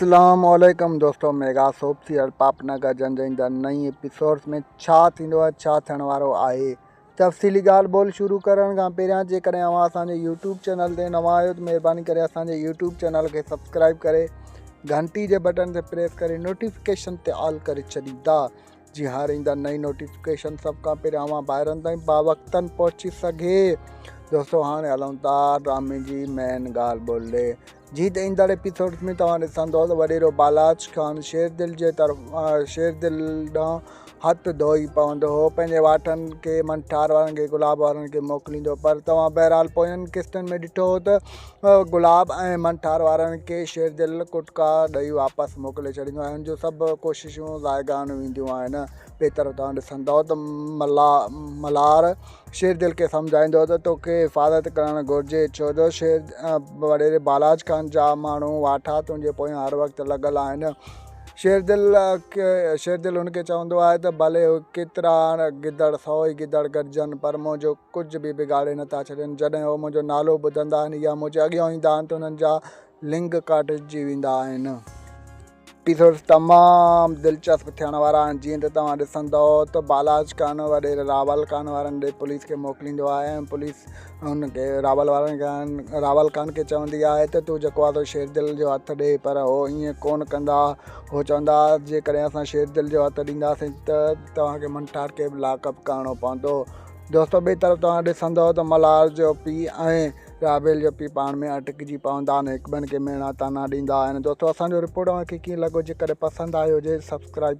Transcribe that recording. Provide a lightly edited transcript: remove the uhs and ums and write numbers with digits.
اسلام عليڪم دوستو ميگا سوپ سيريل پاپ نه گجن جي ايندڙ نئين ايپيسوڊز ۾ ڇا ٿيندو ۽ ڇا ٿيڻ وارو آهي تفصيلي ڳالهه ٻولهه شروع ڪرڻ کان پهريان جيڪڏهن اوهان اسان جي يوٽيوب چينل تي نوان آهيو ته مهرباني ڪري اسان جي يوٽيوب چينل کي سبسڪرائب ڪري گهنٽي جي بٽن تي پريس ڪري نوٽيفڪيشن تي آل ڪري ڇڏيندا جي هر ايندڙ نئين نوٽيفڪيشن سڀ کان پهريان اوهان ڀائرن تائين باوقتن پهچي سگهي. دوستو هاڻي هلون ٿا ڊرامي جي مين ڳالهه ٻولهه ڏي. جي ته ايندڙ ايپيسوڊز ۾ توهان ڏسندو ته وڏيرو بالاچ خان شير دل جي طرف شير دل ڏانهن هٿ ڌوئي پوندو هو پنهنجي واٺن کي منٺار وارن کي گلاب وارن کي موڪليندو پر توهان بهرحال پوين قسطن ۾ ڏٺو هو ته گلاب ۽ منٺار وارن کي شيردل ڪٽڪا ڏئي واپس موڪلي ڇڏيندو آهي. هن جون سڀ ڪوششون زائگان وينديون آهن. ٻئي طرف توهان ڏسندؤ ته ملهار شيردل کي سمجهائيندو ته توکي حفاظت ڪرڻ گهرجي ڇو جو شير وڏيري بالاچ خان جا ماڻهو واٺا تنهنجي پويان هر وقت لڳل آهن. شيردل شيردل هن کي چوندو آهي ته ڀلي ڪيترا گدڙ سو ئي گدڙ گڏجن پر منهنجو ڪجهه به بگاڙي نٿا ڇڏين. جڏهن هو منهنجو نالو ٻڌندا آهن يا منهنجي اڳيان ايندا آهن ته انهن جا لنگ ڪاٽجي ويندا آهن. ايپيسوڊز تمام دلچسپ ٿيڻ وارا آهن جيئن ته توهان ڏسندؤ ته بالاچ خان وڏيري راول خان وارن ڏي پوليس کي موڪليندو آهي ۽ پوليس هن کي راول وارن خان راول خان کي چوندي آهي ته تون جيڪو آهي سو شيردل جو هٿ ڏي پر هو ائين ڪونه ڪندا هو چوندا جيڪڏهن اسان شيردل جو هٿ ڏينداسين ته توهان کي منٺار کي به لاڪ اپ ڪرڻو پوندو. دوستو ٻئي طرف توهان ڏسندؤ ته ملهار جو پيء ۽ رابيل جو پيء پاڻ ۾ اٽڪجي پوندا آهن هڪ ٻين کي ميڻا طعنا ڏيندا آهن دوستو اسان جو رپورٽ اوهان کي ڪيئن لڳو جيڪڏهن پسند آيو هجي سبسڪرائب.